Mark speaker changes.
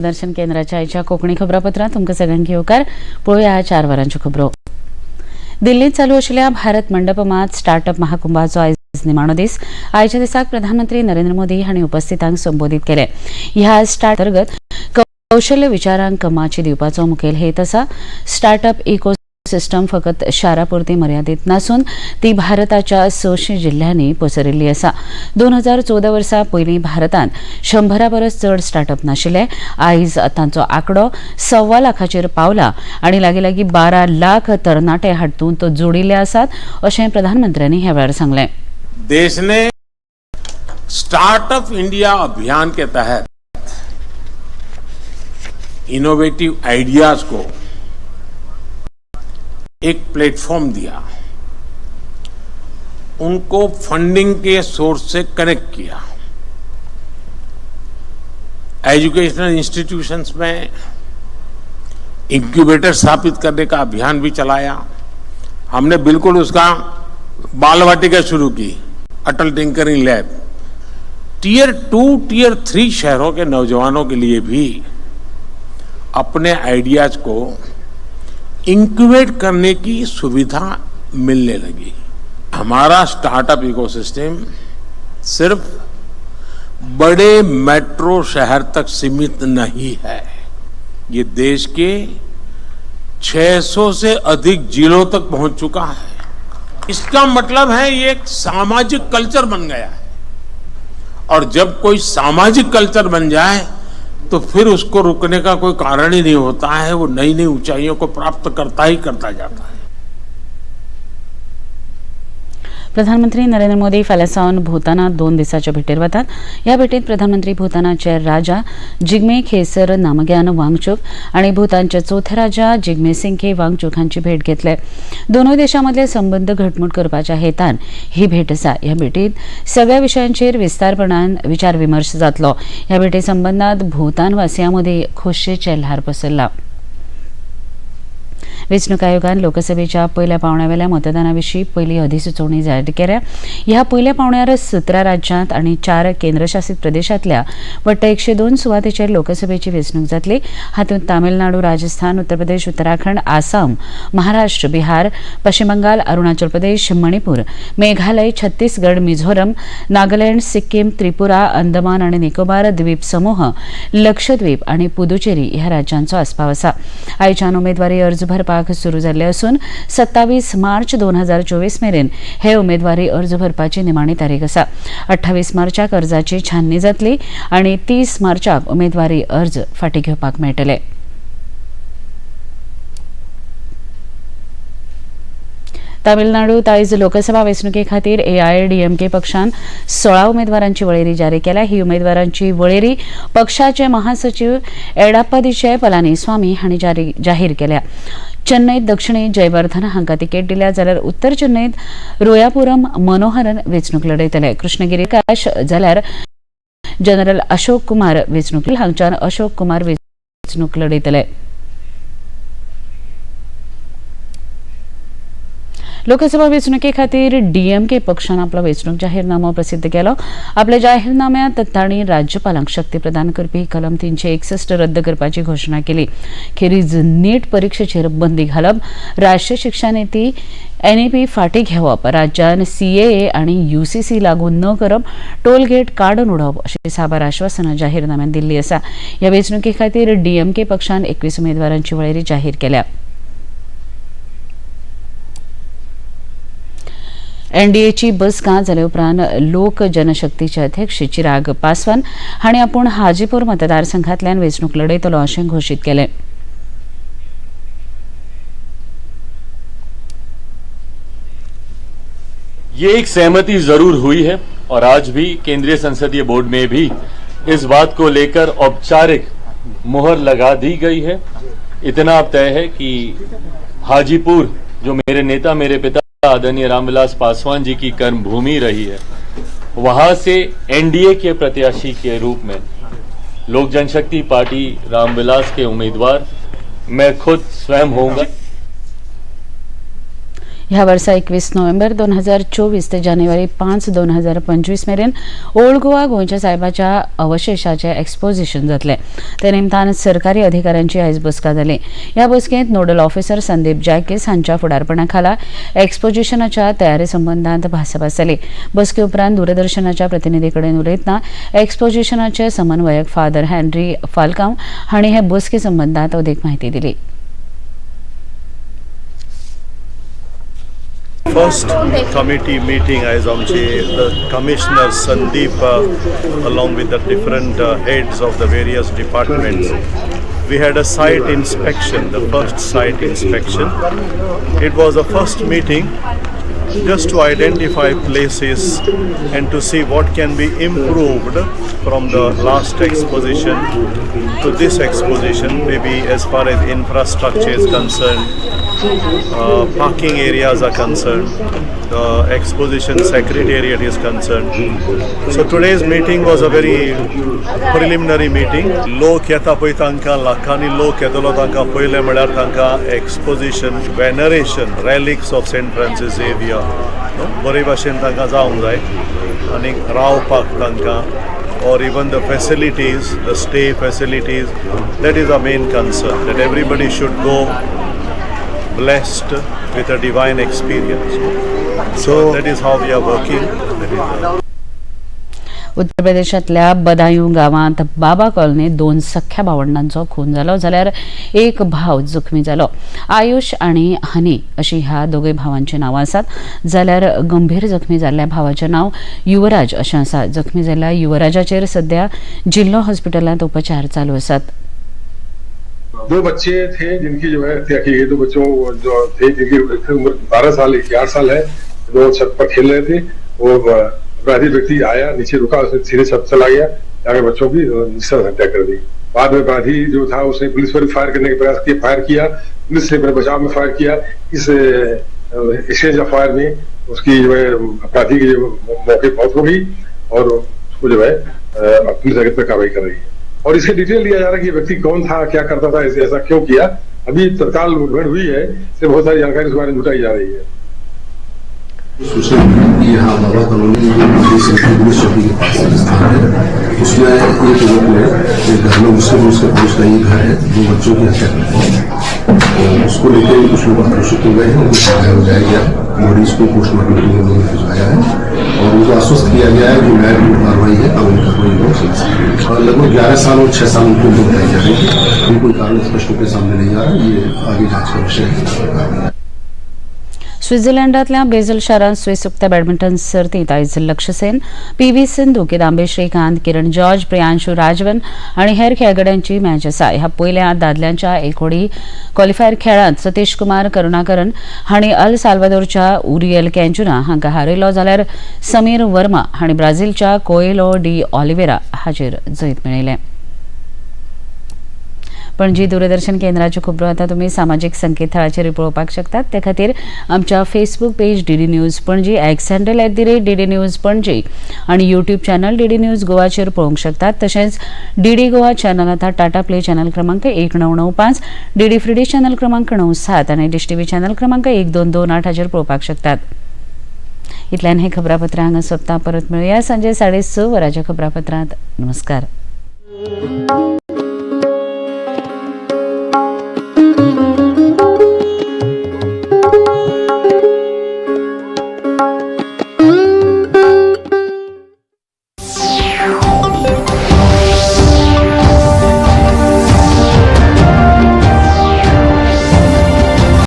Speaker 1: दूरदर्शन केंद्राच्या आयच्या कोंकणी खबरापत्रांत तुमकां सगळ्यांक येवकार. पळोवया 4 वरांच्यो खबरो. दिल्लींत चालू आशिल्ल्या भारत मंडपमात स्टार्टअप महाकुंभाचो आयज निमाणो दीस. आयच्या दिसाक प्रधानमंत्री नरेंद्र मोदी हांणी उपस्थितांक संबोधीत केले. ह्या स्टार्ट अंतर्गत कौशल्य विचारांक माची दिवपाचो मुखेल हेत आसा. स्टार्टअप इको सिस्टम फकत शारापुरती मर्यादीत नासून ती भारताच्या 600 जिल्ह्यांनी पसरिल्ली आसा. 2014 वर्सा पयलीं भारतांत 100 परस चड स्टार्टअप नाशिल्ले. आयज तांचो आंकडो 1.25 लाखाचेर पावला आनी लागीं लागीं 12 लाख तरणाटे हातूंत जोडिल्ले आसात अशें प्रधानमंत्र्यांनी ह्या वेळार सांगलें.
Speaker 2: देश ने स्टार्टअप इंडिया अभियान के तहत इनोवेटिव आइडियाज को एक प्लेटफॉर्म दिया, उनको फंडिंग के सोर्स से कनेक्ट किया, एजुकेशनल इंस्टीट्यूशंस में इंक्यूबेटर स्थापित करने का अभियान भी चलाया। हमने बिल्कुल उसका बालवाटिका शुरू की, Atal tinkering lab. Tier 2, tier 3 शहरों के नौजवानों के लिए भी अपने आइडियाज को इंक्यूबेट करने की सुविधा मिलने लगी। हमारा स्टार्टअप इकोसिस्टम सिर्फ बड़े मेट्रो शहर तक सीमित नहीं है, ये देश के 600 से अधिक जिलों तक पहुंच चुका है। इसका मतलब है ये एक सामाजिक कल्चर बन गया है और जब कोई सामाजिक कल्चर बन जाए तो फिर उसको रुकने का कोई कारण ही नहीं होता है, वो नई नई ऊंचाइयों को प्राप्त करता ही करता जाता है।
Speaker 1: प्रधानमंत्री नरेंद्र मोदी फाल्यां सावन भूतानात 2 दिसांच्या भेटेर वतात. ह्या भेटेंत प्रधानमंत्री भूतानाचे राजा जिग्मे खेसर नामग्यान वांगचूक आनी भूतानचे चवथे राजा जिग्मे सिंखे वांगचूक हांची भेट घेतले. दोनूय देशां मदले संबंद घटमूट करपाच्या हेतान ही भेट आसा. ह्या भेटीत सगळ्या विशयांचेर विस्तारपणान विचार विमर्श जातलो. ह्या भेटे संबंदात भूतान वासियां मदीं खोशयेचें ल्हार पसरलां. वेंचणूक आयोगान लोकसभेच्या पयल्या पावंड्यावेल्या मतदाना विशीं पयली अधिसुचोवणी जाहीर केल्या. ह्या पयल्या पावंड्यार 17 राज्यांत आनी 4 केंद्रशासीत प्रदेशांतल्या वट्ट 102 सुवातेचेर लोकसभेची वेंचणूक जातली. हातूंत तामिळनाडू, राजस्थान, उत्तर प्रदेश, उत्तराखंड, आसाम, महाराष्ट्र, बिहार, पश्चिम बंगाल, अरुणाचल प्रदेश, मणिपूर, मेघालय, छत्तीसगड, मिझोरम, नागालँड, सिक्कीम, त्रिपुरा, अंदमान आनी निकोबार द्वीप समूह, लक्षद्वीप आनी पुदुचेरी ह्या राज्यांचो आस्पाव आसा. आयच्यान उमेदवारी अर्ज भरपाक सुरू जाल्ले असून 27 मार्च 2024 मेरेन हे उमेदवारी अर्ज भरपाची निमाणी तारीख आसा. 28 मार्चाक अर्जाची छाननी जातली आनी 30 मार्चाक उमेदवारी अर्ज फाटीं घेवपाक मेळटले. तामिळनाडूत आयज लोकसभा वेंचणुके खातीर एआयडीएमके पक्षान 16 उमेदवारांची वळेरी जारी केल्या. ही उमेदवारांची वळेरी पक्षाचे महासचिव एडाप्पादीचे पलानीस्वामी हांणी जाहीर केल्या. चेन्नईत दक्षिणेत जयवर्धन हांकां तिकेट दिल्या, जाल्यार उत्तर चेन्नईत रोयापुरम मनोहरन वेंचणूक लढयतले. कृष्णगिरी काश जाल्यार जनरल अशोक कुमार वेंचणूक हांगच्यान अशोक कुमार वेंचणूक लढयतले. लोकसभा वेंचणुके खातीर डीएमके पक्षान आपलो वेंचणूक जाहीरनामो प्रसिद्ध केलो. आपल्या जाहीरनाम्यांत तांणी राज्यपालांक शक्ती प्रदान करपी कलम 361 रद्द करपाची घोशणा केली. खेरीज नीट परिक्षेचेर बंदी घालप, राष्ट्रीय शिक्षा नीती एनईपी फाटीं घेवप, राज्यान सीएए आनी यूसीसी लागू न करप, टोलगेट काडून उडोवप अशी साबार आश्वासनां जाहीरनाम्यांत दिल्ली आसा. ह्या वेंचणुके खातीर डीएमके पक्षान 21 उमेदवारांची वळेरी जाहीर केल्या. एनडीएची बसका जाले उपरांत लोक जनशक्तीचे अध्यक्ष चिराग पासवान हांणी आपूण हाजीपूर मतदारसंघांतल्यान वेंचणूक लढयतलो अशें घोशीत केलें.
Speaker 3: ये एक सहमति जरूर हुई है और आज भी केंद्रीय संसदीय बोर्ड में भी इस बात को लेकर औपचारिक मुहर लगा दी गई है। इतना अब तय है कि हाजीपुर, जो मेरे नेता, मेरे पिता आदरणीय रामविलास पासवान जी की कर्मभूमि रही है, वहां से एनडीए के प्रत्याशी के रूप में लोक जनशक्ति पार्टी रामविलास के उम्मीदवार मैं खुद स्वयं होऊंगा।
Speaker 1: ह्या वर्सा 21 नोव्हेंबर 2024 ते जानेवारी 5 2025 मेरेन ओल्ड गोवा गोंयच्या साहेबाच्या अवशेषाचें एक्सपोजिशन जातलें. ते निमतान सरकारी अधिकाऱ्यांची आयज बसका जाली. ह्या बसकेंत नोडल ऑफिसर संदीप जॅकीस हांच्या फुडारपणा खाला एक्सपोजिशनाच्या तयारी संबंदांत भासाभास जाली. बसके उपरांत दूरदर्शनाच्या प्रतिनिधी कडेन उलयतना एक्सपोजिशनाचे समन्वयक फादर हेनरी फाल्कांव हांणी हे बसके संबंदांत अदीक म्हायती दिली.
Speaker 4: First committee meeting is आमची the commissioner Sandeep along with the different heads of the various departments. We had a site inspection, the first site inspection. It was the first meeting just to identify places and to see what can be improved from the last exposition to this exposition, maybe as far as infrastructure is concerned, parking areas are concerned, the exposition secretariat is concerned. So today's meeting was a very preliminary meeting. लोक येता पळय तांकां लाखांनी लोक येतलो, तांकां पयलें म्हळ्यार तांकां exposition, veneration, relics of Saint Francis Xavier बरे भाशेन तांकां जावंक जाय आनी रावपाक तांकां or even the facilities, the stay facilities, that is our main concern, that everybody should go blessed with a divine experience. So that is how we are working. That is
Speaker 1: उत्तर प्रदेशांतल्या बदायूं गांवांत बाबा कॉलनीत 2 सख्या भावंडांचो खून जालो जाल्यार एक भाव जखमी जालो. आयुष आनी हनी अशी ह्या दोगूय भावांची नांवां आसात, जाल्यार गंभीर जखमी जाल्ल्या भावाचें नांव युवराज अशें आसा. जखमी जाल्ल्या युवराजाचेर सध्या जिल्लो हॉस्पिटलांत उपचार चालू आसात.
Speaker 5: 2 बच्चे थे जिनकी जो है हत्या की गई। 2 बच्चों जो थे जिनकी उम्र 12 साल एक 8 साल है, वो छत पर खेल रहे थे। वो अपराधी व्यक्ति आया, नीचे रुका, उसने सीधे छत चला गया, जाकर बच्चों की निस्सर हत्या कर दी। बाद में अपराधी जो था उसने पुलिस पर फायर करने का प्रयास किया, फायर किया, पुलिस ने अपने बचाव में फायर किया। इस एक्सचेंज ऑफ फायर में उसकी जो है अपराधी की जो मौके मौत हो गई और उसको जो है पुलिस आगे पर कार्रवाई कर रही है और इसके डिटेल लिया जा रहा है कि व्यक्ति कौन था, क्या करता था, ऐसा क्यों किया। अभी तत्काल मुठभेड़ हुई है, इससे बहुत सारी जानकारी इस बारे में जुटाई जा रही है।
Speaker 6: सूचना मिली कि यहाँ बाबा कॉलोनी पुलिस चौकी के पास एक स्थान है, उसमें एक युवक ने एक घर में घुसकर उसके पड़ोस का एक घर है, 2 बच्चों की हत्या कर दी। उसको लेकर कुछ लोग आक्रोशित हो गए हैं, उनको समझाया बुझाया गया, मरीज को पोस्टमार्टम के लिए उन्होंने भिजवाया है और उनको आश्वस्त किया गया है जो न्याय कार्रवाई है, कानूनी कार्रवाई होगी। और लगभग 11 साल और 6 साल उनकी उम्र बताई जा रही है। अभी कोई कारण स्पष्ट रूप से सामने नहीं आ रहा, ये आगे जांच का विषय है।
Speaker 1: स्वित्झर्लंडातल्या बेझल शारांत स्विस उक्त्या बॅडमिंटन सर्तीत आयज लक्ष्य सेन, पी.व्ही. सिंधू, किदांबी श्रीकांत, किरण जॉर्ज, प्रियांशु राजवन आनी हेर खेळगड्यांची मॅच आसा. ह्या पयल्या दादल्यांच्या एकोडी क्वॉलिफायर खेळांत सतीश कुमार करुणाकरन हांणी अल साल्वादोरच्या उरियल कॅन्चुना हांकां हारयलो, जाल्यार समीर वर्मा हांणी ब्राझीलच्या कोएलो डी ऑलिवेरा हाचेर जैत मेळयलें. पणजी दूरदर्शन केंद्राच्यो खबरो आतां तुमी सामाजीक संकेतथळाचेर पळोवपाक शकतात. ते खातीर आमच्या Facebook page DD news Panaji, X handle @DD news Panaji आनी यूट्यूब चॅनल डीडी न्यूज गोवाचेर पळोवंक शकतात. तशेंच डीडी गोवा चॅनल आतां टाटा प्ले चॅनल क्रमांक 1995, डीडी फ्री डिश चॅनल क्रमांक 97 आनी डिश टीव्ही चॅनल क्रमांक 1228 हाचेर पळोवपाक शकतात. इतल्यान हे खबरापत्र हांगा सोंपता. परत मेळुया सांजे 6:30 वरांच्या खबरापत्रांत. नमस्कार.